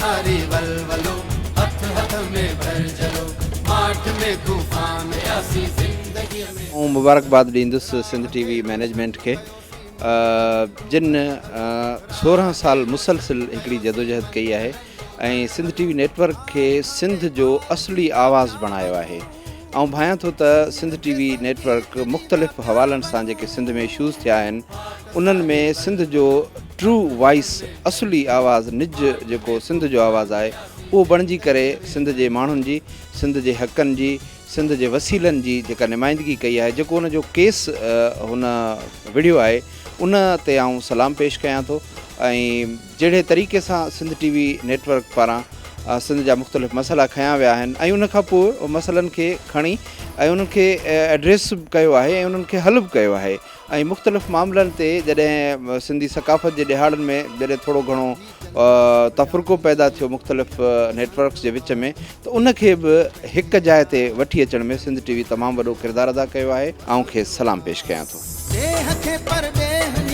ساري ولولو هٿ هٿ ۾ ڀرجهلو ماٺ ۾ طوفان آياسين زندگيء ۾. آئون مبارڪباد ڏيندس سنڌ ٽي وي مئنيجمينٽ کي جن 16 سال مسلسل هڪڙي جدوجهد ڪئي آهي ۽ سنڌ ٽي وي نيٽورڪ کي سنڌ جو اصلي آواز بڻايو آهي. آئون ڀانيان ٿو ته سنڌ ٽي وي نيٽ ورڪ مختلف حوالن سان جيڪي سنڌ ۾ اشوز ٿيا آهن انهن ۾ سنڌ جو ٽرو وائس اصلي آواز نج جيڪو سنڌ جو آواز آهي اهو بڻجي ڪري سنڌ جي ماڻهن جي سنڌ جي حقن جي سنڌ جي وسيلن جي جيڪا نمائندگي ڪئي آهي جيڪو ان جو ڪيس هن وڙهيو آهي ان تي آئون سلام پيش ڪيان ٿو ۽ جهڙي طريقي سان سنڌ ٽي وي نيٽ ورڪ پاران سنڌ جا مختلف مسئلا کنيا ويا آهن ۽ ان کان پوء مسئلن کي کڻي ۽ انهن کي ايڊريس به ڪيو آهي ۽ انهن کي حل به ڪيو آهي ۽ مختلف معاملن تي جڏهن سنڌي ثقافت جي ڏهاڙن ۾ جڏهن ٿورو گهڻو تفرقو پيدا ٿيو مختلف نيٽ ورڪس جي وچ ۾ ته ان کي به هڪ جاء تي وٺي اچڻ ۾ سنڌ ٽي وي تمام وڏو ڪردار ادا ڪيو آهي آئون کيس سلام پيش ڪيان ٿو. ڏيهه کي پرڏيهه.